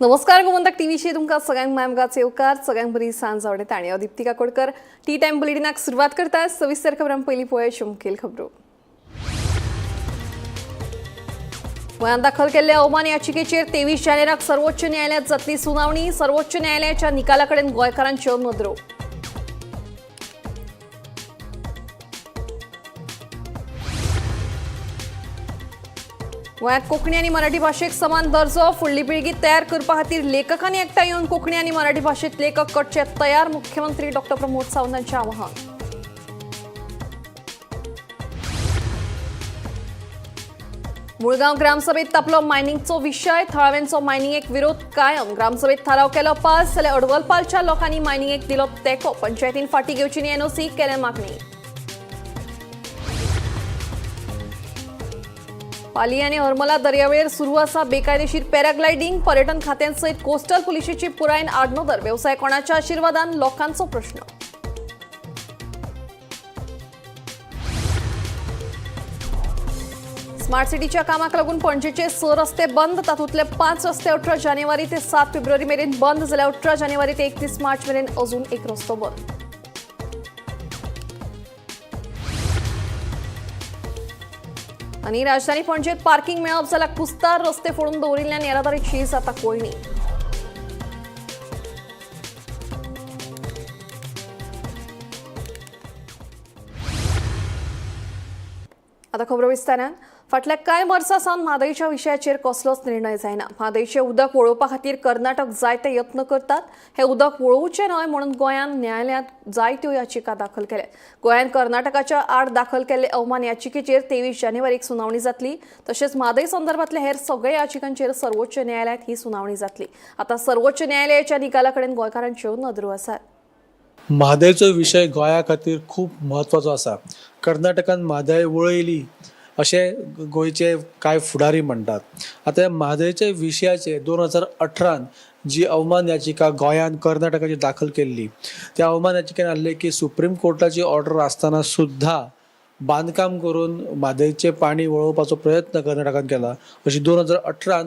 नमस्कार गोमंतक टीव्हीचेर तुमकां सगळ्यांक मायमगाच येवकार. सगळ्यांक बरी सांज आवडटा आनी हांव दीप्ती काकोडकर टी टायम बुलेटिनाक सुरवात करता. सविस्तर खबरां पयलीं पळोवया मुखेल खबरो. गोंयांत दाखल केल्ल्या अवमान याचिकेचेर 23 जानेराक सर्वोच्च न्यायालयात जातली सुनावणी. सर्वोच्च न्यायालयाच्या निकाला कडेन गोंयकारांच्यो नदरो. गोंयांत कोंकणी आनी मराठी भाशेक समान दर्जो. फुडली पिळगी तयार करपा खातीर लेखकांनी एकठांय येवन कोंकणी आनी मराठी भाशेंत लेखक करचे तयार. मुख्यमंत्री डॉक्टर प्रमोद सावंत हांचें आवाहन. मुळगांव ग्रामसभेत तापलो मायनिंगचो विशय. थळाव्यांचो मायनिंगेक विरोध कायम. ग्रामसभेत थाराव केलो पास जाल्यार अडवलपालच्या लोकांनी मायनिंगेक दिलो तेंको. पंचायतीन फाटी घेवची न्ही एनओसी केल्या मागणी. पाली आनी हरमला दर्यावेळेर सुरू आसा बेकायदेशीर पॅराग्लायडींग. पर्यटन खात्यान सयत कोस्टल पुलिशेची पुरायेन आडनदर. वेवसाय कोणाच्या आशिर्वादान लोकांचो प्रश्न. स्मार्ट सिटीच्या कामाक लागून पणजेचे 6 रस्ते बंद. तातूंतले 5 रस्ते 18 जानेवारी ते 7 फेब्रुवारी मेरेन बंद जाल्यार 18 जानेवारी ते 31 मार्च मेरेन अजून एक रस्तो बंद. आनी राजधानी पणजेत पार्किंग मेळप जाल्यार कुस्तार. रस्ते फोडून दवरिल्ल्यान येरादारीची जाता कोयणी. आता खबरो विस्तारान. फाटल्या कांय वर्सां सावन म्हादयच्या विशयाचेर कसलोच निर्णय जायना. म्हादयचें उदक वळोवपा खातीर कर्नाटक जायते यत्न करतात. हें उदक वळोवचें न्हय म्हणून गोंयान न्यायालयांत जायत्यो याचिका दाखल केल्यात. गोंयान कर्नाटकाच्या आड दाखल केल्ले अवमान याचिकेचेर 23 जानेवारीक सुनावणी जातली. तशेंच म्हादय संदर्भातल्या हेर सगळ्या याचिकांचेर सर्वोच्च न्यायालयांत ही सुनावणी जातली. आतां सर्वोच्च न्यायालयाच्या निकाला कडेन गोंयकारांच्यो नदरो आसात. म्हादयचो विशय गोंया खातीर खूब म्हत्वाचो आसा. कर्नाटकान म्हादय वळयली अशें गोंयचे कांय फुडारी म्हणटात. आतां ह्या म्हादयच्या विशयाचेर 2018 जी अवमान याचिका गोंयान कर्नाटकाचेर दाखल केल्ली, त्या अवमान याचिकेन आहलें की सुप्रीम कोर्टाची ऑर्डर आसतना सुद्दां बांदकाम करून म्हादयचें पाणी वळोवपाचो प्रयत्न कर्नाटकान केला अशी 2018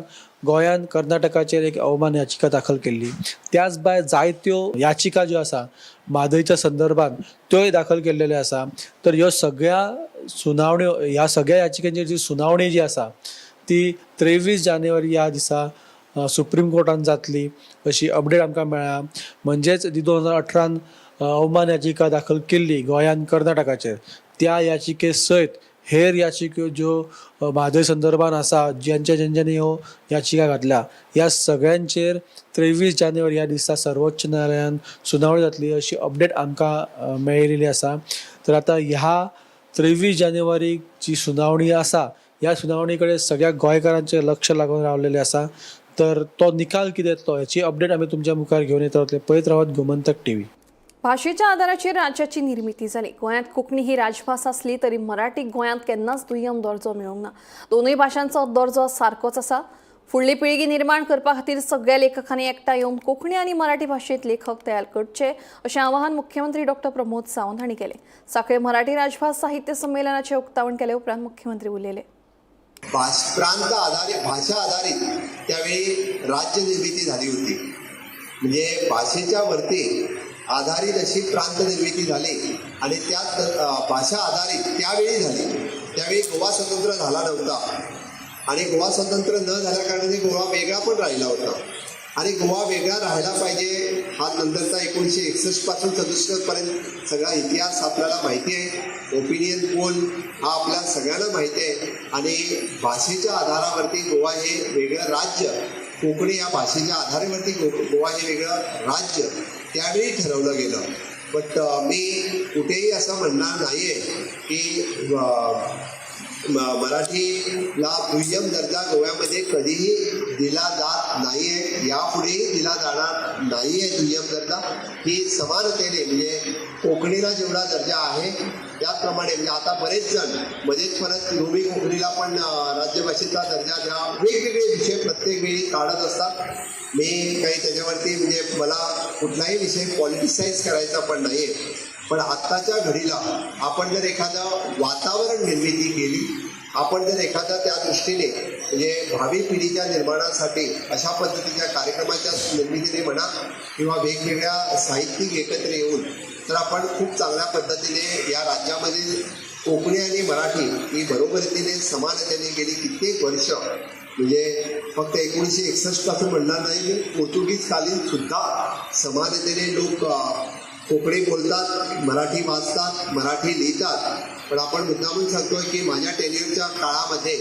गोंयान कर्नाटकाचेर एक अवमान याचिका दाखल केल्ली. त्याच भायर जायत्यो याचिका ज्यो आसा म्हादयच्या संदर्भात त्योय दाखल केल्लेल्यो आसा. तर ह्यो सगळ्या सुनावण्यो, ह्या सगळ्या याचिकांचेर जी सुनावणी जी आसा ती 23 जानेवारी ह्या दिसा सुप्रीम कोर्टान जातली अशी अपडेट आमकां मेळ्ळा. म्हणजेच जी 2018 अवमान याचिका दाखल केल्ली गोंयान कर्नाटकाचेर, त्या याचिके सयत हेर याचिक्यो ज्यो म्हादय संदर्भान आसा, ज्यांच्या ज्यांच्यानी ह्यो याचिका घातल्या, ह्या सगळ्यांचेर 23 जानेवारी ह्या दिसा सर्वोच्च न्यायालयान सुनावणी जातली अशी अपडेट आमकां मेळिल्ली आसा. तर आतां ह्या 23 जानेवारीक जी सुनावणी आसा, ह्या सुनावणी कडेन सगळ्या गोंयकारांचें लक्ष लागून रावलेलें आसा. तर तो निकाल कितें येतलो हेची अपडेट आमी तुमच्या मुखार घेवन येत रावतले. पळयत रावात गोमंतक टीव्ही. भाशेच्या आदाराचेर राज्याची निर्मिती जाली. गोंयांत कोंकणी ही राजभास आसली तरी मराठीक गोंयांत केन्नाच दुय्यम दर्जो मेळूंक ना. दोनूय भाशांचो दर्जो सारकोच आसा. फुडली पिळगी निर्माण करपा खातीर सगळ्या लेखकांनी एकठांय येवन कोंकणी आनी मराठी भाशेंत लेखक तयार करचे अशें आवाहन मुख्यमंत्री डॉक्टर प्रमोद सावंत हांणी केलें. सांखळे मराठी राजभास साहित्य संमेलनाचें उक्तावण केले उपरांत मुख्यमंत्री उलयले. प्रांत आधारित, भाषा आधारित त्यावेळी राज्य निर्मिती झाली होती. म्हणजे भाषेच्या वरती आधारित अशी प्रांत निर्मिती झाली आणि त्यात भाषा आधारित त्यावेळी झाली. त्यावेळी गोवा स्वतंत्र झाला नव्हता आणि गोवा स्वतंत्र न झाल्या कारणाने गोवा वेगळा पण राहिला होता. आणि गोवा वेगळा राहायला पाहिजे हा नंतरचा 1961 पासून 67 पर्यंत सगळा इतिहास आपल्याला माहिती आहे. ओपिनियन पोल हा आपल्या सगळ्यांना माहिती आहे. आणि भाषेच्या आधारावरती गोवा हे वेगळं राज्य, कोकणी या भाषेच्या आधारावरती गोवा हे वेगळं राज्य त्यावेळी ठरवलं गेलं. बट मी कुठेही असं म्हणणार नाही आहे की मराठीला दुय्यम दर्जा गोव्यामध्ये कधीही दिला जात नाही आहे, यापुढेही दिला जाणार नाही आहे. दुय्यम दर्जा ही समानतेने, म्हणजे कोकणीला जेवढा दर्जा आहे त्याचप्रमाणे, म्हणजे आता बरेच जण मध्येच परत रोमी कोकणीला पण राज्यभाषेचा दर्जा द्या, वेगवेगळे विषय प्रत्येक वेळी काढत असतात. मी काही त्याच्यावरती, म्हणजे मला कुठलाही विषय पॉलिटिसाईज करायचा पण नाही आहे. पण आत्ताच्या घडीला आपण जर एखादं वातावरण निर्मिती केली आपण जर एखादा त्या दृष्टीने म्हणजे भावी पिढीच्या निर्माणासाठी अशा पद्धतीच्या कार्यक्रमाच्या निर्मितीने म्हणा किंवा वेगवेगळ्या साहित्यिक एकत्र येऊन तर आपण खूप चांगल्या पद्धतीने या राज्यामध्ये कोकणी आणि मराठी ही बरोबरीने समानतेने गेली कित्येक वर्ष, म्हणजे फक्त 1961 पासून म्हणणार नाही मी, पोर्तुगीजकालीन सुद्धा समानतेने लोक कोकणी बोलतात, मराठी वाचतात, मराठी लिहितात. पण आपण मुद्दामून सांगतोय की माझ्या टेन्युअरच्या काळामध्ये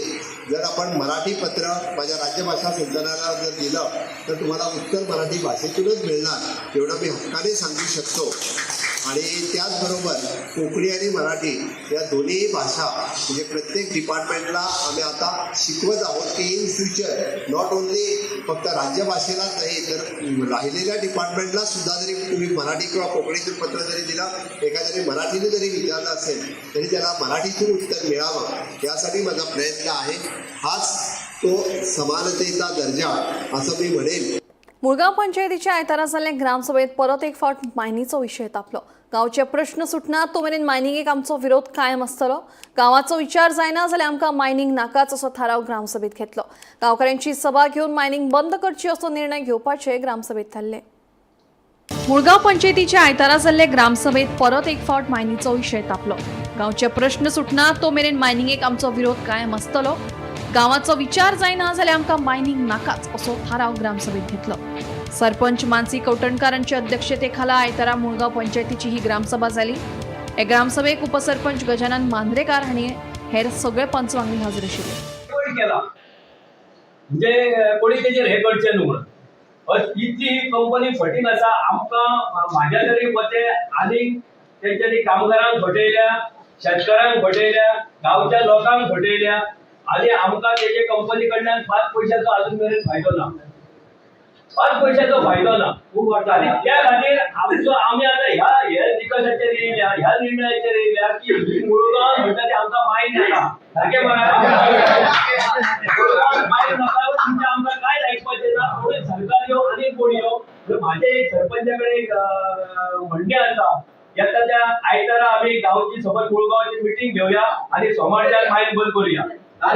जर आपण मराठी पत्र माझ्या राज्यभाषा संचालनाला जर दिलं तर तुम्हाला उत्तर मराठी भाषेतूनच मिळणार, एवढं मी हक्काने सांगू शकतो. आणि त्याचबरोबर कोकणी आणि मराठी या दोन्ही भाषा म्हणजे प्रत्येक डिपार्टमेंटला आम्ही आता शिकवत आहोत की इन फ्युचर not only फक्त राज्यभाषेलाच नाही तर राहिलेल्या डिपार्टमेंटला सुद्धा जरी तुम्ही मराठी किंवा कोकणीतून पत्र जरी दिलं, एखाद्याने मराठीने जरी विचारलं असेल तरी त्याला मराठीतून उत्तर मिळावं यासाठी माझा प्रयत्न आहे. हाच तो समानतेचा दर्जा असं मी म्हणेन. मुळगाव पंचायतीच्या आयतारा जाल्ले ग्रामसभेत परत एक फावट मायनीचो विशय तापलो. गांवचे प्रश्न सुटना तो मेरेन मायनिंगेक आमचो विरोध कायम आसतलो. गांवाचो विचार जायना जाल्यार आमकां मायनींग नाकाच असो थाराव ग्रामसभेत घेतलो. गांवकारांची सभा घेवन मायनींग बंद करची असो निर्णय घेवपाचे ग्रामसभेत थारले. मुळगाव पंचायतीच्या आयतारा जाल्ले ग्रामसभेत परत एक फावट मायनीचो विशय तापलो. गांवचे प्रश्न सुटना तो मेरेन मायनिंगेक आमचो विरोध कायम आसतलो. गांवाचो विचार जायना जाल्यार आमकां मायनींग नाकाच असो थाराव ग्रामसभेत घेतलो. सरपंच मानसी कवठणकारांच्या अध्यक्षतेखाला आयतारा मुळगाव पंचायतीची ही ग्रामसभा जाली. हे ग्रामसभेक उपसरपंच गजानन मांद्रेकार हांणी हेर सगळे पंच वांगडी हजर आशिल्ले. कोणी केला म्हणजे कोणी तेजेर हें करचें न्हू म्हणून इतली ही कंपनी फटींग आसा. आमकां म्हाज्या तरी मते आनीक तेंच्यांनी कामगारांक फटयल्या, शेतकारांक फटयल्या, गांवच्या लोकांक फटयल्या आनी आमकां तेजे कंपनी कडल्यान 5 पयशाचो अजून मेरेन फायदो ना, 5 पयशाचो फायदो ना. खूब आनी त्या खातीर आमचो आमी आतां ह्या हे निकशाचेर येयल्या, ह्या निर्णयाचेर येयल्या की ही मुळगांव म्हणटा ती आमकां मायन नाका. सारकें मुळगांव मायन नाका, तुमचें आमकां कांयच आयकपाचें ना. कोणूय सरकार येवं आनी कोण येवं. म्हाजें एक सरपंचा कडेन एक म्हणणें आसा, येता त्या आयतारा आमी गांवची सगळी मुळगांवची मिटींग घेवया आनी सोमारच्यान मायन बंद करुया. ही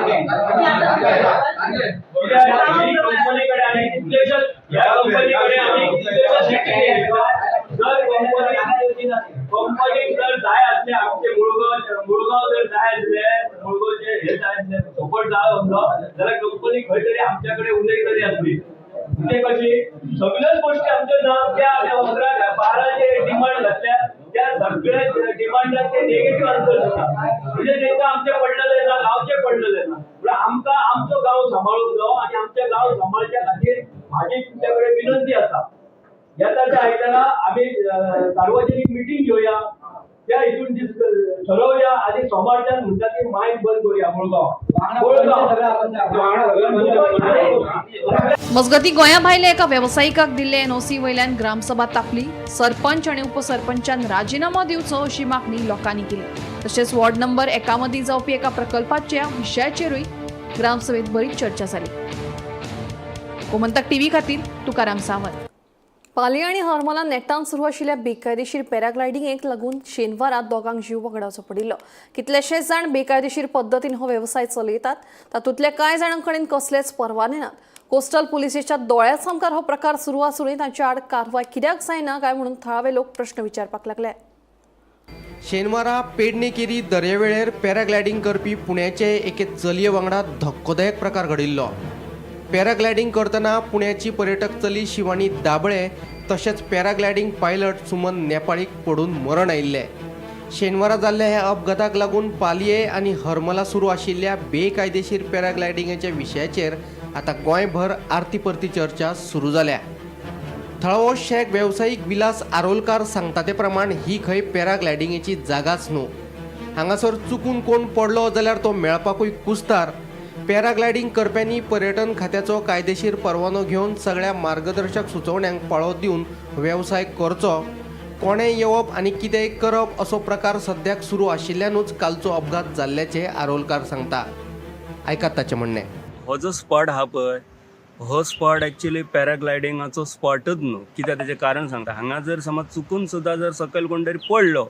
कंपनी कडे आमी कितलेशेच ह्या कंपनी कडे आमी कितलेशेच मिटिंगी घेतल्या. जर कंपनीक जर जाय आसले आमचे मुळगांव मुळगांव जर जाय आसले, मुळगांवचे हे जाय आसले, सपोर्ट जाय आसलो जाल्यार कंपनी खंय तरी आमच्या कडेन उलयतली आसली. म्हणजे कशी सगळ्याच गोष्टी आमच्यो ना त्या आमी 11 12 जे डिमांड घातल्या त्या सगळ्या डिमांडाचे नेगेटिव्ह आन्सर दिता. म्हणजे तांकां आमचें पडलेलें ना, गांवचें पडलेलें ना. म्हणल्यार आमकां आमचो गांव सांबाळूंक जावो आनी आमचे गांव सांबाळच्या खातीर म्हाजी तुमच्या कडेन विनंती आसा, येता त्या आयतारा आमी सार्वजनीक मिटींग घेवया, त्या हितून ठरोवया आनी सोमारच्यान म्हणटा ती मायन बंद करुया मुळगांव मुळगांव. मजगती गोंया भायल्या एका वेवसायिकाक दिल्ले एनओसी वयल्यान ग्रामसभा तापली. सरपंच आनी उपसरपंचान राजिनामो दिवचो अशी मागणी लोकांनी केली. तशेंच वॉर्ड नंबर 1 मदीं जावपी एका प्रकल्पाच्या विशयाचेरूय ग्रामसभेत बरीच चर्चा जाली. गोमंतक टीव्ही खातीर तुकाराम सावंत. पाली आनी हरमला नेटान सुरू आशिल्ल्या बेकायदेशीर पॅराग्लायडिंगेक लागून शेनवारा दोगांक जीव वगडावचो पडिल्लो. कितलेशेच जाण बेकायदेशीर पद्दतीन हो वेवसाय चलयतात. तातूंतल्या कांय जाणां कडेन कसलेच परवाने नात. कोस्टल पुलिसेच्या दोळ्या सामकार हो प्रकार सुरू आसूनय तांच्या आड कारवाय कित्याक जायना काय म्हणून थळावे लोक प्रश्न विचारपाक लागले. शेनवारा पेडणे केरी दर्यावेळेर पॅराग्लायडींग करपी पुण्याचे एके चलये वांगडा धक्कोदायक प्रकार घडिल्लो. पॅराग्लायडींग करतना पुण्याची पर्यटक चली शिवानी दाबळे तशेंच पॅराग्लायडींग पायलट सुमन नेपाळीक पडून मरण आयिल्लें. शेनवारा जाल्ल्या ह्या अपघाताक लागून पालये आनी हरमला सुरू आशिल्ल्या बेकायदेशीर पॅराग्लायडिंगाच्या विशयाचेर आतां गोंयभर आरती परती चर्चा सुरू जाल्या. थळावो शेक वेवसायीक विलास आरोलकार सांगता ते प्रमाण ही खंय पॅराग्लायडिंगेची जागाच न्हू. हांगासर चुकून कोण पडलो जाल्यार तो मेळपाकूय कुस्तार. पॅराग्लायडींग करप्यांनी पर्यटन खात्याचो कायदेशीर परवानो घेवन सगळ्या मार्गदर्शक सुचोवण्यांक पाळो दिवन वेवसाय करचो. कोणें येवप आनी कितेंय करप असो प्रकार सद्याक सुरू आशिल्ल्यानूच कालचो अपघात जाल्ल्याचें आरोलकार सांगता. आयकात ताचें म्हणणें. हो जो स्पॉट आहा पळय, हो स्पॉट एक्चुली पॅराग्लायडिंगाचो स्पॉटच न्हू. कित्याक तेजें कारण सांगता, हांगा जर समज चुकून सुद्दां जर सकयल कोण तरी पडलो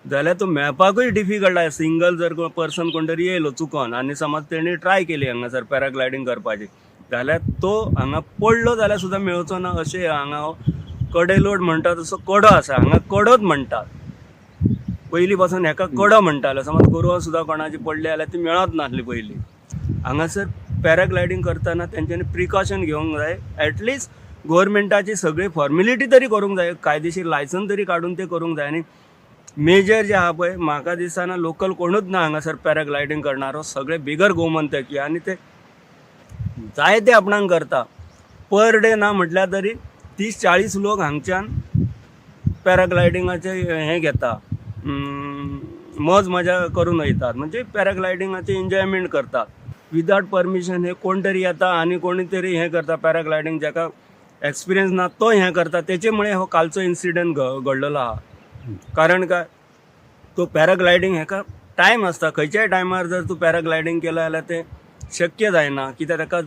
जाल्यार तो मेळपाकूय डिफिकल्ट आसा. सिंगल जर पर्सन कोण तरी येयलो चुकोन आनी समज तेणी ट्राय केली हांगासर पॅराग्लायडींग करपाची जाल्यार तो हांगा पडलो जाल्यार सुद्दां मेळचो ना. अशें हांगा कडेलोट म्हणटा तसो कडो आसा, हांगा कडोच म्हणटात. पयलीं पासून हेका कडो म्हणटाले. समज गोरवां सुद्दां कोणाची पडली जाल्यार ती मेळत नासली पयलीं. हांगासर पॅराग्लायडींग करतना तेंच्यांनी प्रिकॉशन घेवंक जाय. एटलिस्ट गोवोरमेंटाची सगळी फॉर्मेलिटी तरी करूंक जाय, कायदेशीर लायसन तरी काडून ते करूंक जाय. आनी मेजर जे आहा पळय, म्हाका दिसना लोकल कोणूच ना हांगासर पॅराग्लायडींग करणारो, सगळे बिगर गोमंतकी आनी ते जायते आपणाक करता. पर डे ना म्हटल्यार तरी 30-40 लोक हांगच्यान पॅराग्लायडिंगाचे हें घेता, मौज मजा करून वयतात, म्हणजे पॅराग्लायडिंगाचे एन्जॉयमेंट करतात. विदाउट परमिशन हे कोण तरी येता आनी कोणी तरी हें करता पॅराग्लायडींग, जाका एक्सपिरियन्स ना तो हें करता. तेचे मुळे हो कालचो इन्सिडंट घडलेलो आहा. कारण काय तो पॅराग्लायडींग हेका टायम आसता, खंयच्याय टायमार जर तूं पॅराग्लायडींग केलं जाल्यार तें शक्य जायना, कित्याक ताका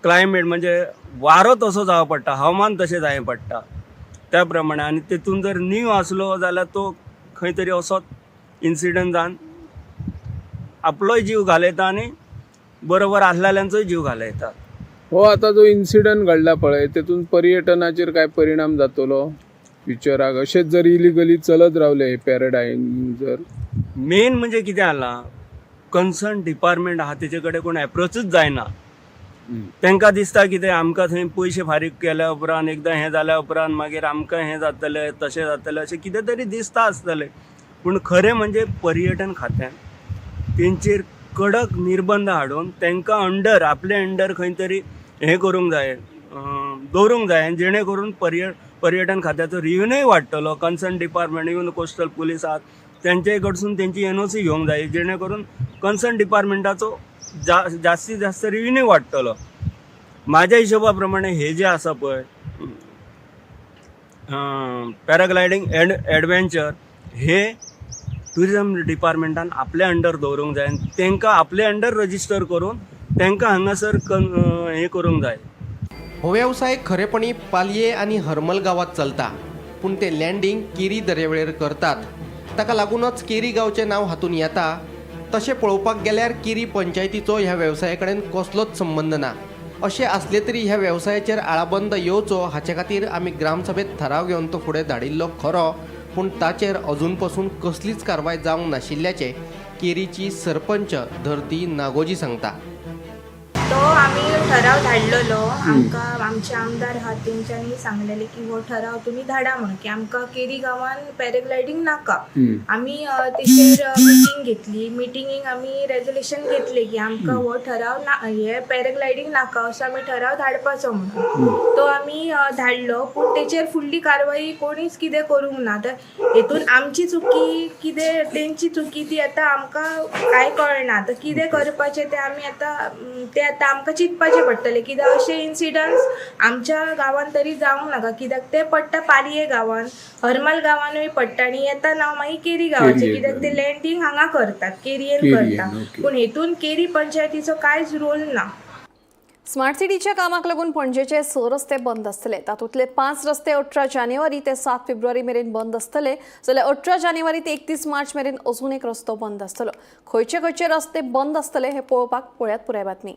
क्लायमेट म्हणजे वारो तसो जावं पडटा, हवामान तशें जाय पडटा त्या प्रमाणे. आनी तेतून जर न्यू आसलो जाल्यार तो खंय तरी असोच इन्सिडंट जावन आपलोय जीव घालयता आनी बरोबर आसलेल्यांचोय जीव घालयता. हो आता जो इन्सिडंट घडला पळय तेतून पर्यटनाचेर काय परिणाम जातलो फ्युचराक, अशेंच जर इलिगली चलत रावले हे पॅराडायम जर? मेन म्हणजे कितें जाला, कन्सर्न डिपार्टमेंट आहा तेचे कडेन कोण एप्रोचूच जायना. तांकां दिसता कितें आमकां थंय पयशे फारीक केल्या उपरांत एकदां हें जाल्या उपरांत मागीर आमकां हें जातलें तशें जातलें अशें कितें तरी दिसता आसतलें. पूण खरें म्हणजे पर्यटन खात्यान तेंचेर कडक निर्बंध हाडून तांकां अंडर आपले अंडर खंय तरी हें करूंक जाय, दवरूंक जाय, आनी जेणे करून पर्यटन खात्याचो रिव्हेन्यूय वाडटलो. Concern department even coastal police आहात तेंचे कडसून तेंची एनओसी घेवंक जाय, जेणे करून कन्सर्न डिपार्टमेंटाचो जास्तीत जास्त रिव्हेन्यू वाडटलो. म्हाज्या हिशोबा प्रमाणे हे जे आसा पळय पॅराग्लायडींग एड एडवेंचर हे ट्युरिजम डिपार्टमेंटान आपल्या अंडर दवरूंक जाय आनी तांकां आपले अंडर रजिस्टर करून तांकां हांगासर हें करूंक जाय. हो वेवसाय खरेपणी पालये आनी हरमल गांवांत चलता, पूण ते लँडींग केरी दर्यावेळेर करतात. ताका लागूनच केरी गांवचें नांव हातूंत येता. तशें पळोवपाक गेल्यार केरी पंचायतीचो ह्या वेवसाया कडेन कसलोच संबंद ना. अशें आसलें तरी ह्या वेवसायाचेर आळाबंद येवचो हाचे खातीर आमी ग्रामसभेंत थाराव घेवन तो फुडें धाडिल्लो खरो, पूण ताचेर अजून पसून कसलीच कारवाय जावंक नाशिल्ल्याचें केरीची सरपंच धरती नागोजी सांगता. तो आमी ठराव धाडलेलो, आमकां आमचे आमदार आहात तेंच्यांनी सांगलेले की हो ठराव तुमी धाडा म्हणून, की आमकां केरी गांवान पॅराग्लायडींग नाका. आमी तेचेर मिटींग घेतली, मिटिंगेक आमी रेजोल्युशन घेतले की आमकां हो ठराव ना, हे पॅराग्लायडींग नाका असो आमी ठराव धाडपाचो म्हणून. तो आमी धाडलो, पूण तेचेर फुडली कारवाई कोणीच कितें करूंक ना. तर हेतून आमची चुकी कितें तेंची चुकी ती आतां आमकां कांय कळना. तर कितें करपाचें तें आमी आतां तें आतां आमकां चिंतपाचें पडटलें, कित्याक अशे इन्सिडंट्स आमच्या गांवान तरी जावंक नाका, कित्याक ते पडटा पालये गांवान, हरमल गांवानूय पडटा आनी येता नांव मागीर केरी गांवाचें, कित्याक ते लँडींग हांगा करतात, केरयेन करता. पूण हेतून केरी पंचायतीचो कांयच रोल ना. स्मार्ट सिटीच्या कामाक लागून पणजेचे 6 रस्ते बंद आसतले. तातूंतले 5 रस्ते 18 जानेवारी ते 7 फेब्रुवारी मेरेन बंद आसतले, जाल्यार 18 जानेवारी ते 31 मार्च मेरेन अजून एक रस्तो बंद आसतलो. खंयचे खंयचे रस्ते बंद आसतले हे पळोवपाक पळयात पुराय बातमी.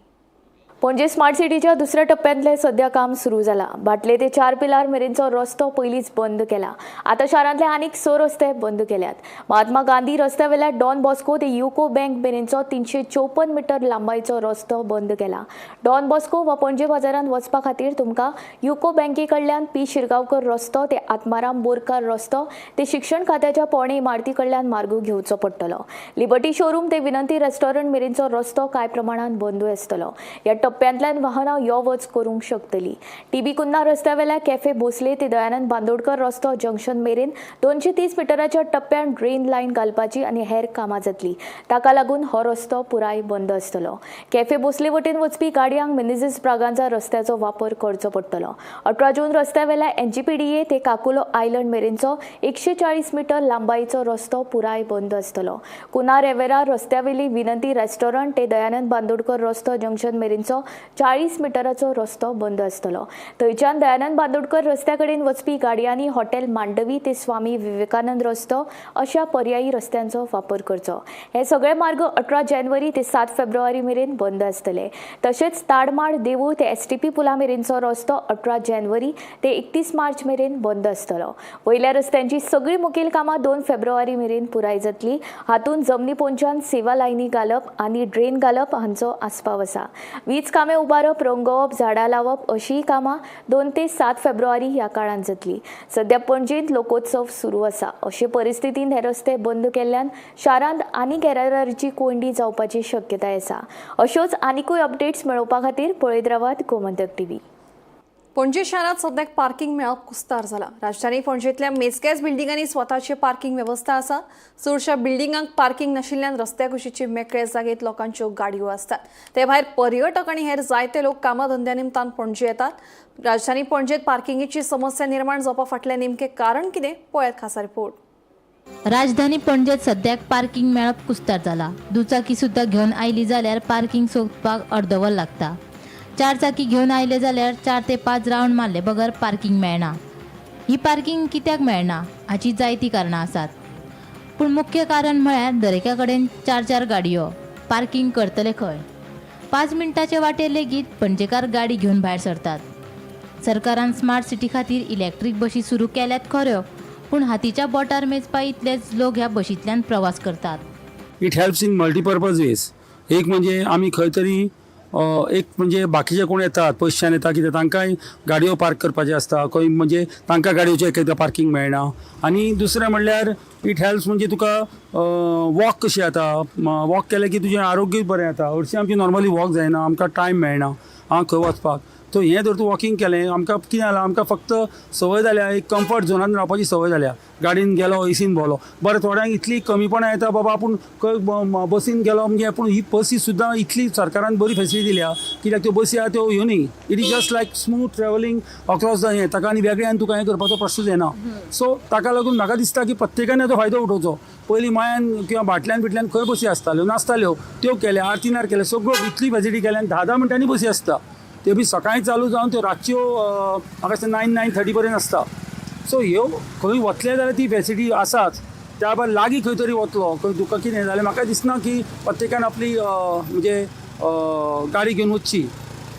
पणजे स्मार्ट सिटीच्या दुसऱ्या टप्प्यांतलें सध्या काम सुरू जाला. बाटले ते 4 पिलार मेरेनचो रस्तो पयलींच बंद केला. आतां शारांतले आनीक 6 रस्ते बंद केल्यात. महात्मा गांधी रस्त्या वयल्या डॉन बॉस्को ते युको बँक मेरेनचो 354 मिटर लांबायचो रस्तो बंद केला. डॉन बॉस्को वा पणजे बाजारांत वचपा खातीर तुमकां युको बँके कडल्यान पी शिरगांवकर रस्तो ते आत्माराम बोरकार रस्तो ते शिक्षण खात्याच्या पोणे इमारती कडल्यान मार्ग घेवचो पडटलो. लिबर्टी शोरूम ते विनंती रेस्टॉरंट मेरेनचो रस्तो कांय प्रमाणांत बंदूय आसतलो. ह्या टप्प्यांतल्यान वाहनां यो वच करूंक शकतली. टीबी कुन्ना रस्त्यावेल्या कॅफे भोसले ते दयानंद बांदोडकर रस्तो जंक्शन मेरेन 230 मिटराच्या टप्प्यान ड्रेन लायन घालपाची आनी हेर कामां जातली. ताका लागून हो रस्तो पुराय बंद आसतलो. कॅफे भोसले वटेन वचपी गाडयांक मिनेझीस ब्रागांजा रस्त्याचो वापर करचो पडटलो. 18 जून रस्त्यावेल्या एनजीपीडीए ते काकुलो आयलंड मेरेनचो 140 मिटर लांबायेचो रस्तो पुराय बंद आसतलो. कुना रेवेरा रस्त्यावेली विनंती रेस्टॉरंट ते दयानंद बांदोडकर रस्तो जंक्शन मेरेनचो मेरेनचो 40 मिटराचो रस्तो बंद आसतलो. थंयच्यान दयानंद बांदोडकर रस्त्या कडेन वचपी गाडयांनी हॉटेल मांडवी ते स्वामी विवेकानंद रस्तो अशा पर्यायी रस्त्यांचो वापर करचो. हे सगळे मार्ग 18 जानेवारी ते 7 फेब्रुवारी मेरेन बंद आसतले. तशेंच ताडमाड देवूळ ते एसटीपी पुला मेरेनचो रस्तो 18 जानेवारी ते 31 मार्च मेरेन बंद आसतलो. वयल्या रस्त्यांची सगळी मुखेल कामां 2 फेब्रुवारी मेरेन पुराय जातली. हातूंत जमनी पोंच्यान सेवा लायनी घालप आनी ड्रेन घालप हांचो आस्पाव आसा. वीज कामें उबारप, रंगोवप, झाडां लावप अशीय कामां 2 ते 7 फेब्रुवारी ह्या काळांत जातली. सध्या पणजेंत लोकोत्सव सुरू आसा. अशे परिस्थितींत हे रस्ते बंद केल्ल्यान शारांत आनीक येरादारीची कोंयडी जावपाची शक्यताय आसा. अश्योच आनिकूय अपडेट्स मेळोवपा खातीर पळयत रावात गोमंतक टीव्ही. पणजी शारांत सद्याक पार्किंग मेळप कुस्तार जाला. राजधानी पणजेंतल्या मेस्केज बिल्डिंगांनी स्वताची पार्किंग वेवस्था आसा. चडश्या बिल्डिंगांक पार्किंग नाशिल्ल्यान रस्त्या कुशीचे मेकळे जागेत लोकांच्यो गाडयो आसतात. ते भायर पर्यटक आनी हेर जायते लोक कामाधंद्या निमतान पणजे येतात. राजधानी पणजेत पार्किंगेची समस्या निर्माण जावपा फाटलें नेमकें कारण कितें, पळयात खासा रिपोर्ट. राजधानी पणजेत सद्याक पार्किंग मेळप कुस्तार जाला. दुचाकी सुद्दां घेवन आयली जाल्यार पार्किंग सोदपाक अर्द वर लागता. 4 चाकी घेवन आयले जाल्यार 4 ते 5 रावंड मारले बगर पार्किंग मेळना. ही पार्किंग कित्याक मेळना हाची जायतीं कारणां आसात, पूण मुख्य कारण म्हळ्यार दरेका कडेन 4-4 गाडयो. पार्किंग करतले खंय? 5 मिनटाचे वाटेर लेगीत पणजेकार गाडी घेवन भायर सरतात. सरकारान स्मार्ट सिटी खातीर इलेक्ट्रीक बशी सुरू केल्यात खऱ्यो, पूण हातीच्या बोटार मेजपा इतलेच लोक ह्या बशींतल्यान प्रवास करतात. It helps in multipurpose ways. एक म्हणजे आमी खंय तरी एक म्हणजे बाकीचे कोण येतात पयशान येता कितें तांकांय गाडयो पार्क करपाचे आसता, खंय म्हणजे तांकां गाडयोचें एक पार्किंग मेळना. आनी दुसरें म्हणल्यार it helps म्हणजे तुका वॉक कशी जाता, वॉक केलें की तुजें आरोग्यूय बरें जाता. हरशीं आमची नॉर्मली वॉक जायना, आमकां टायम मेळना आं खंय वचपाक. सो हें जर तूं वॉकिंग केलें, आमकां कितें जालां, आमकां फक्त संवय जाल्या, एक कम्फर्ट झोनान रावपाची संवय जाल्या. गाडयेन गेलो, एसीन भोंवलो, बरें थोड्यांक इतली कमीपणां येता बाबा आपूण खंय बसीन गेलो म्हणजे. पूण ही बसी सुद्दां इतली सरकारान बरी फेसिलिटी दिल्या, कित्याक त्यो बसी आहा त्यो ह्यो न्ही, it is just like smooth travelling across the हें, ताका आनी वेगळें आनी तुका हें करपाचो प्रश्नच येना. सो ताका लागून म्हाका दिसता की प्रत्येकान हाचो फायदो उठोवचो. पयलीं मायान किंवा भाटल्यान बिटल्यान खंय बसी आसताल्यो, नासताल्यो, त्यो केल्या, आरतीनार केल्या, सगळ्यो इतली फेसिलिटी केल्या आनी 10-10 मिनटांनी बसी आसता. त्यो बी सकाळीं चालू जावन त्यो रातच्यो म्हाका दिसता 9-9:30 पर्यंत आसता. सो ह्यो खंय वतले जाल्यार ती फेसिलिटी आसाच. त्या भायर लागीं खंय तरी वतलो, खंय तुका कितें जाल्यार म्हाका दिसना की प्रत्येकान आपली म्हणजे गाडी घेवन वचची.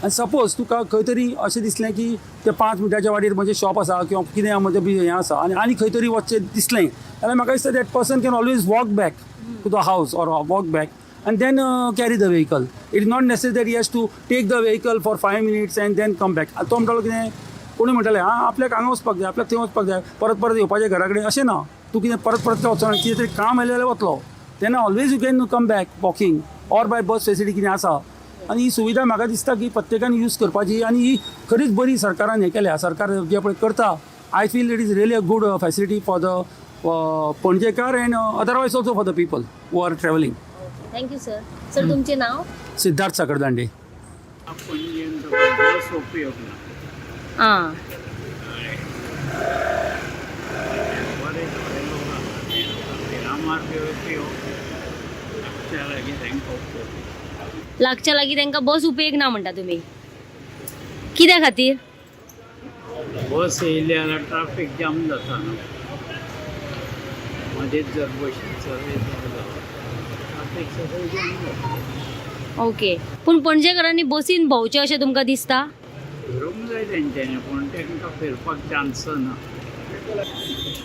आनी सपोज तुका खंय तरी अशें दिसलें की ते 5 मिनटाच्या वाटेर म्हजें शॉप आसा किंवा कितें म्हजें बी हें आसा आनी आनी खंय तरी वचचें दिसलें जाल्यार म्हाका दिसता that person can always walk back to the house or walk back and then carry the vehicle. It is not necessary that he has to take the vehicle for 5 minutes and then come back. तो म्हणटालो कितें, कोणी म्हणटालें आं आपल्याक हांगा वचपाक जाय, आपल्याक थंय वचपाक जाय, परत परत येवपाचें घरा कडेन, अशें ना. तूं कितें परत परत वचना, कितें तरी काम आयलें जाल्यार वतलो, तेन्ना always you can come back walking or by bus facility कितें आसा. आनी ही सुविधा म्हाका दिसता की प्रत्येकान यूज करपाची आनी ही खरीच बरी सरकारान हें केल्या. सरकार जें पळय करता, I feel it is really a good facility for the Panjekar and otherwise also for the people who are travelling. Thank you sir. Sir तुमचें नाव? सिद्धार्थ साखरदांडे. बस उपयोग ना. आं, बरे थोडे लोक आसा ते मिरामार बी उपयोग लागच्या लागीं तांकां उपयोग. लागच्या लागीं तांकां बस उपेग ना म्हणटा तुमी, कित्या खातीर? बस येयली जाल्यार ट्राफीक जाम जाता न्हू, मदींच जर बशी चलयत जाल्यार ट्राफीक सगळें जाम जाता. ओके, पूण पणजेकारांनी बसीन भोंवचें अशें तुमकां दिसता? फिरूंक जाय तेंच्यांनी, पूण तांकां फिरपाक चान्स ना.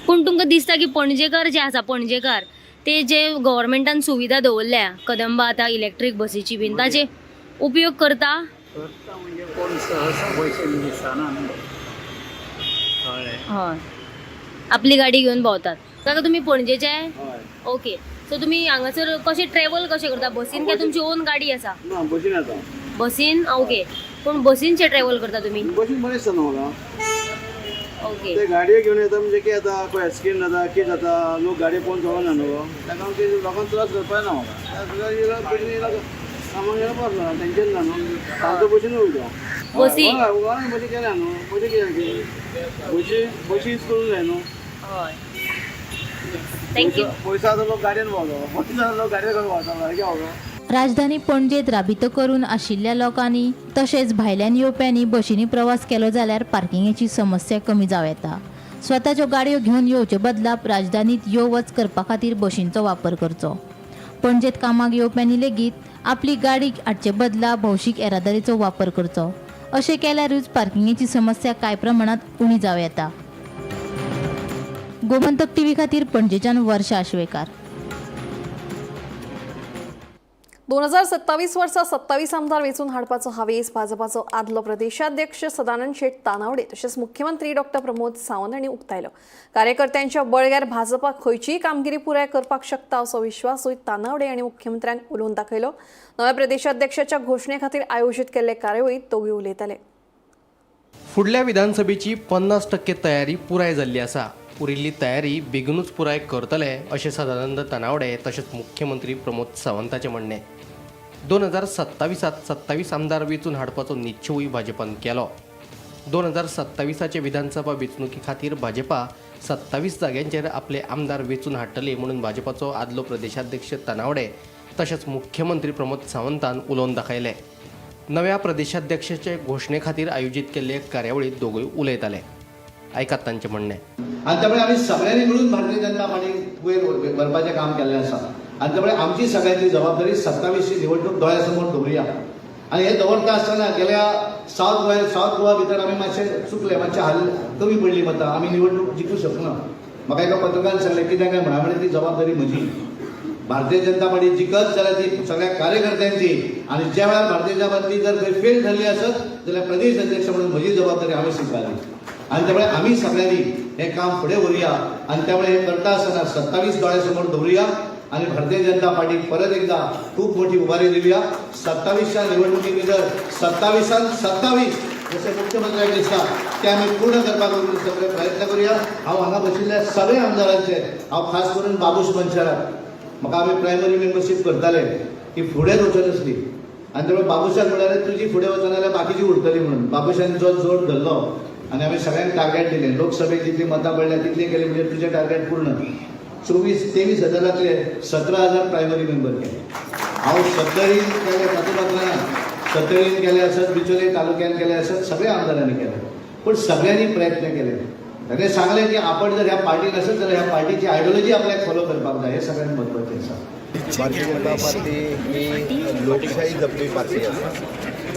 पूण तुमकां दिसता की पणजेकार जे आसा, पणजेकार ते जे गव्हर्मेंटान सुविधा दवरल्या कदंबा आतां इलेक्ट्रीक बसीची बीन, ताचे उपयोग करता? करता म्हणजे कोण सहसा बशीन दिसना न्हू, कळ्ळें? हय, आपली गाडी घेवन भोंवतात. काका तुमी पणजेचे? ओके, सो तुमी हांगासर कशें ट्रॅवल कशें करता, बसीन काय तुमची ओन गाडी आसा? ना, बसीन येता. बसीन? ओके, पूण बसीन शे ट्रॅवल करता तुमी? बसीन बरें दिसता न्हू म्हाका. ओके, ते गाडयो घेवन येता म्हणजे कितें जाता, खंय एक्सिडेंट जाता, कितें जाता, लोक गाडयो पळोवन चलोना न्हू, ताका लागून ते लोकांक त्रास करपाक ना म्हाका. येयला बसीन येयला कामाक येयला पावलो, टेंशन ना न्हू, सांजचो बसीन वयता. बसी? हय, गोंयांत बसी केल्या न्हू, बसी कित्याक बशी बशी यूज करूंक जाय न्हू. हय, thank you. पयसो आसा लोक गाडयेन भोंवता, पयसो आसा लोक गाडयेन करून भोंवता, सारकें भोंवता. राजधानी पणजेत राबितो करून आशिल्ल्या लोकांनी तशेंच भायल्यान येवप्यांनी बशींनी प्रवास केलो जाल्यार पार्किंगेची समस्या कमी जावं येता. स्वताच्यो गाडयो घेवन येवचे बदला राजधानीत यो वच करपा खातीर बशींचो वापर करचो. पणजेत कामाक येवप्यांनी लेगीत आपली गाडी हाडचे बदला भौशीक येरादारीचो वापर करचो. अशें केल्यारूच पार्किंगेची समस्या कांय प्रमाणांत उणी जावं येता. गोमंतक टीव्ही खातीर पणजेच्यान वर्षा आश्वेकार. 2027 वर्सा 27 आमदार वेंचून हाडपाचो हावेस भाजपाचो आदलो प्रदेशाध्यक्ष सदानंद शेट तानावडे तशेंच मुख्यमंत्री डॉक्टर प्रमोद सावंत हांणी उक्तायलो. कार्यकर्त्यांच्या बळग्यार भाजपा खंयचीय कामगिरी पुराय करपाक शकता असो विश्वासूय तानावडे हांणी मुख्यमंत्र्यांक उलोवन दाखयलो. नव्या प्रदेशाध्यक्षाच्या घोशणे खातीर आयोजीत केल्ले कार्यावळींत दोगूय उलयताले. फुडल्या विधानसभेची 50% तयारी पुराय जाल्ली आसा. उरिल्ली तयारी बेगीनूच पुराय करतले अशें सदानंद तानावडे तशेंच मुख्यमंत्री प्रमोद सावंताचें म्हणणें. 2027 27 आमदार वेंचून हाडपाचो निश्चयूय भाजपान केलो. 2027 विधानसभा वेंचणुके खातीर भाजपा 27 जाग्यांचेर आपले आमदार वेंचून हाडटले म्हणून भाजपाचो आदलो प्रदेशाध्यक्ष तानावडे तशेंच मुख्यमंत्री प्रमोद सावंतान उलोवन दाखयलें. नव्या प्रदेशाध्यक्षाचे घोशणे खातीर आयोजीत केल्ले कार्यावळीत दोगूय उलयताले. आयकात तांचें म्हणणें. आनी त्यामुळे आमी सगळ्यांनी मिळून भारतीय जनता पार्टी वयर व्हरपाचें काम केल्लें आसा. आनी त्यामुळे आमची सगळ्यांची जबाबदारी 27ची निवडणूक दोळ्यासमोर दवरुया. आनी हे दवरता आसतना गेल्या सावथ गोवा भितर आमी मातशे चुकले, मातशे हाल कमी पडली मतां, आमी निवडणूक जिखूं शकना. म्हाका एका पत्रकारान सांगलें कित्याक काय म्हणा, म्हळें ती जबाबदारी म्हजी. भारतीय जनता पार्टी जिखत जाल्यार ती सगळ्या कार्यकर्त्यांची, आनी ज्या वेळार भारतीय जनता पार्टी जर खंय फेल ठरली आसत जाल्यार प्रदेश अध्यक्ष म्हणून म्हजी जबाबदारी हांवें स्विकारली. आनी त्यामुळे आमी सगळ्यांनी हें काम फुडें व्हरुया. आनी त्यामुळे हें करता आसतना 27 दोळ्यासमोर दवरुया आनी भारतीय जनता पार्टी परत एकदा खूप मोठी उभारी दिवया. 27च्या निवडणुकी भितर 27 27 जशें मुख्यमंत्र्यांक दिसता ते आमी पूर्ण करपाक सगळे प्रयत्न करुया. हांव हांगा बशिल्ल्या सगळ्या आमदारांचे, हांव खास करून बाबूश मनशाराक, म्हाका आमी प्रायमरी मेंबरशीप करताले की फुडें वचनासली. आनी त्यामुळे बाबूशाक म्हळ्यार तुजी फुडें वचना जाल्यार बाकीची उरतली म्हणून बाबूशान जो जोड धरलो आनी आमी सगळ्यांक टार्गेट दिलें. लोकसभेक जितली मतां पडल्या तितली केली म्हणजे तुजें टार्गेट पूर्ण. 24-23 हजारांतले 17,000 प्रायमरी मेंबर केले. हांव सत्तरीन केले, तातूंत ना, सत्तरीन केले आसत, बिचोले तालुक्यान केले आसत, सगळ्या आमदारांनी केले, पूण सगळ्यांनी प्रयत्न केले. ताणें सांगलें की आपण जर ह्या पार्टीन आसत जाल्यार ह्या पार्टीची आयडियोलॉजी आपल्याक फॉलो करपाक जाय. हें सगळ्यांत म्हत्वाचें आसा. भारतीय जनता पार्टी ही लोकशाही जपपी पार्टी आसा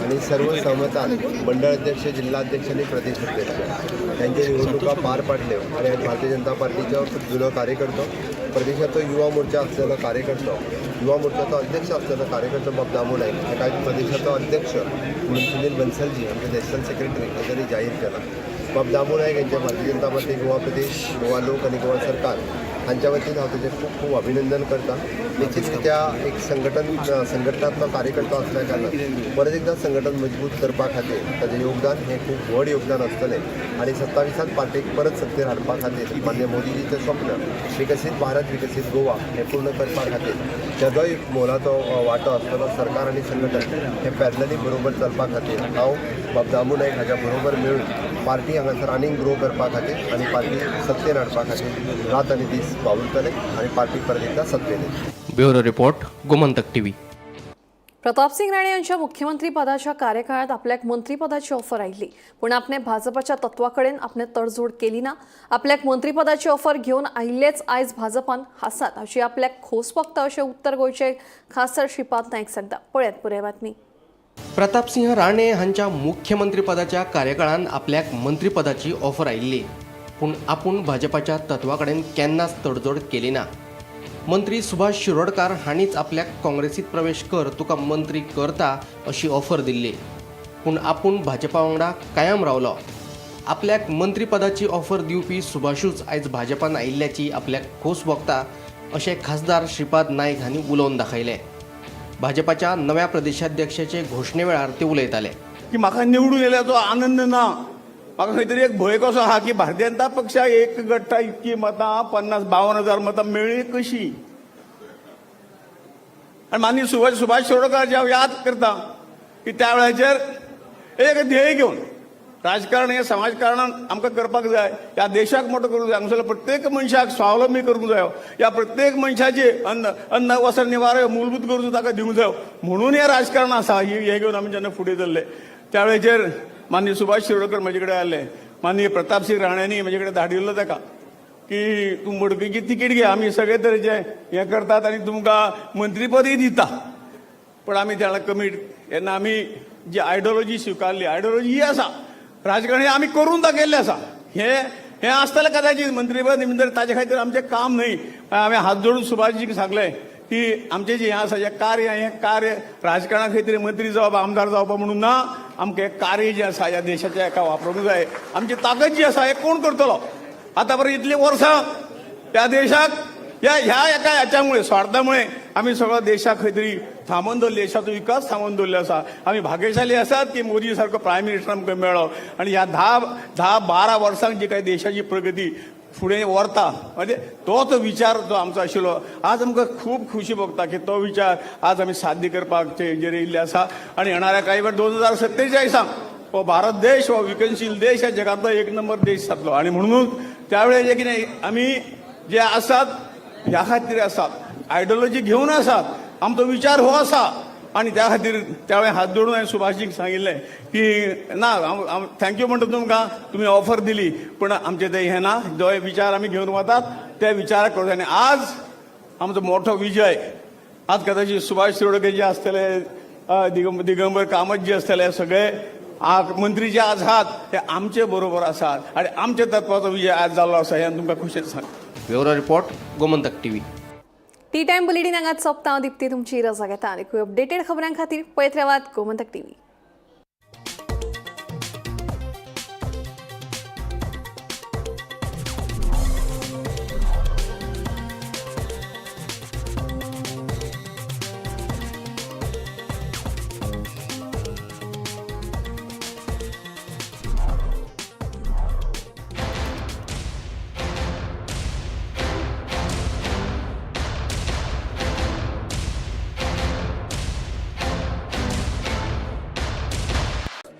आनी सर्व सहमतान मंडळ अध्यक्ष, जिल्हाध्यक्ष आनी प्रदेश अध्यक्ष त्यांच्यो निवडणुका पार पाडल्यो. आनी आयज भारतीय जनता पार्टीचो जुनो कार्यकर्तो, प्रदेशाचो युवा मोर्चा असलेलो कार्यकर्तो, युवा मोर्चाचो अध्यक्ष असलेलो कार्यकर्तो बाब दामू नायक हाका आयज प्रदेशाचो अध्यक्ष म्हणून सुनील बन्सलजी आमचे नॅशनल सेक्रेटरी हांच्यांनी जाहीर केला. बाब दामू नायक यांच्या भारतीय जनता पार्टी गोवा प्रदेश, गोवा लोक आनी गोवा सरकार हांच्या वतीन हांव तेजें खूब खूब अभिनंदन करता. निश्चित रित्या एक संघटनात्मक कार्यकर्तो आसल्या कारणान परत एकदा संघटन मजबूत करपा खातीर ताजें योगदान हें खूब व्हड योगदान आसतलें. आनी 27 पार्टीक परत सत्तेर हाडपा खातीर मान्य मोदीजीचें स्वप्न विकसीत भारत विकसीत गोवा हें पूर्ण करपा खातीर ताजोय मोलाचो वांटो आसतलो. सरकार आनी संघटन हें पॅरलली बरोबर चलपा खातीर हांव बाब दामू नायक हाज्या बरोबर मेळून पार्टी हांगासर आनीक ग्रो करपा खातीर आनी पार्टी सत्तेर हाडपा खातीर रात आनी दीस वावुरतले आनी पार्टी परत एकदा सत्तेर येतली. Bureau report, Gomantak TV. Pratapsingh Rane यांच्या मुख्यमंत्रीपदाच्या कार्यकाळात आपल्याक मंत्रीपदाची ऑफर आयिल्ली, पूण आपणे भाजपाच्या तत्वा कडेन आपणे तडजोड केली ना. आपल्याक मंत्रीपदाची ऑफर घेवन आयिल्लेच आयज भाजपान हासात अशी आपल्याक खोस भोगता अशें उत्तर गोंयचे खासदार श्रीपाद नायक सांगता. पळयात पुराय बातमी. प्रतापसिंह राणे हांच्या मुख्यमंत्रीपदाच्या कार्यकाळान आपल्याक मंत्रीपदाची ऑफर आयिल्ली, पूण आपूण भाजपाच्या तत्वा कडेन केन्नाच तडजोड केली ना. मंत्री सुभाष शिरोडकार हांणीच आपल्याक काँग्रेसीत प्रवेश कर, तुका मंत्री करता अशी ऑफर दिल्ली, पूण आपूण भाजपा वांगडा कायम रावलो. आपल्याक मंत्रीपदाची ऑफर दिवपी सुभाषूच आयज भाजपान आयिल्ल्याची आपल्याक खोस भोगता अशें खासदार श्रीपाद नायक हांणी उलोवन दाखयलें. भाजपाच्या नव्या प्रदेशाध्यक्षाचे घोशणे वेळार ते उलयताले. की म्हाका निवडून येयल्याचो आनंद ना, म्हाका खंय तरी एक भंय कसो आहा की भारतीय जनता पक्षाक एक गट्टा इतकी मतां 50-52 हजार मतां मेळ्ळी कशी. आनी माननीय सुभाष शिरोडकार जे हांव याद करता की त्या वेळाचेर एक ध्येय घेवन राजकारण हें समाजकारणान आमकां करपाक जाय. ह्या देशाक मोटो करूंक जाय, हांगासरल्या प्रत्येक मनशाक स्वावलंबी करूंक जायो, ह्या प्रत्येक मनशाची अन्न अन्न वस्त्र निवार मूलभूत गरजो ताका दिवंक जायो, म्हणून हें राजकारण आसा. हें घेवन आमी जेन्ना फुडें चल्ले त्यावेळेचेर माननीय सुभाष शिरोडकर म्हजे कडेन आयले, माननीय प्रतापसिंग राण्यांनी म्हजे कडेन धाडिल्लो ताका की तूं मडकयची तिकीट घे, आमी सगळे तरेचे हें करतात आनी तुमकां मंत्रीपदय दिता. पण आमी त्याला कमीट तेन्ना आमी जी आयडियोलॉजी स्विकारली, आयडियोलॉजी ही आसा, राजकारण हें आमी करून दाखयल्लें आसा. हें हें आसतलें कदाचित मंत्रीपद निमित्त, ताजे खातीर आमचें काम न्हय. हांवें हात जोडून सुभाषजीक सांगलें की आमचें जें हें आसा, जें कार्य, हें कार्य राजकारणा खातीर मंत्री जावप, आमदार जावप म्हणून ना, आमकां हें कार्य जें आसा ह्या देशाच्या एका वापरूंक जाय. आमची ताकद जी आसा हें कोण करतलो? आतां पर्यंत इतलीं वर्सां त्या देशाक ह्या ह्या एका ह्याच्यामुळे स्वार्थामुळे आमी सगळो देशाक खंय तरी थांबोवन दवरले, देशाचो विकास थांबोवन दवरलो आसा. आमी भाग्यशाली आसात की मोदी सारको प्रायम मिनिस्टर आमकां मेळ्ळो आनी ह्या 10-12 वर्सांक जी काही देशाची प्रगती फुडें व्हरता, म्हणजे तोच विचार जो आमचो आशिल्लो, आज आमकां खूब खुशी भोगता की तो विचार आज आमी साध्य करपाक हेजेर येयल्ले आसा. आनी येणाऱ्या कांय वेळ 2047 हो भारत देश हो विकनशील देश ह्या जगांतलो एक नंबर देश जातलो. आनी म्हणूनच त्यावेळे जे कितें आमी जे आसात ह्या खातीर आसात, आयडियोलॉजी घेवन आसात, आमचो विचार हो आसा. आनी त्या खातीर त्यावेळे हात जोडून हांवें सुभाषजीक सांगिल्लें की ना, thank you म्हणटा तुमकां, तुमी ऑफर दिली, पूण आमचें तें हें ना, जो विचार आमी घेवन वतात त्या विचाराक करूं. आनी आज आमचो मोठो विजय, आज कदाचित सुभाष शिरोडकर जे आसतले, दिगंबर कामत जे आसतले, सगळे मंत्री जे आज आहात ते आमचे बरोबर आसात आनी आमच्या तत्वाचो विजय आज जाल्लो आसा हें तुमकां खोशयेन सांगता. Bureau report, Gomantak TV. Tea time bulletin हांगाच सोंपता. हांव दीप्ती तुमची रजा घेता. आनी अपडेटेड खबरां खातीर पळयत रावात गोमंतक टीव्ही.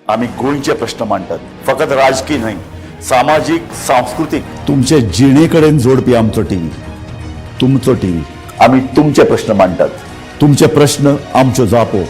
आमी गोंयचे प्रश्न मांडटात, फकत राजकी न्हय, सामाजीक, सांस्कृतीक, तुमचे जिणे कडेन जोडपी आमचो टीव्ही, तुमचो टीव्ही. आमी तुमचे प्रश्न मांडटात, तुमचे प्रश्न आमच्यो जापो.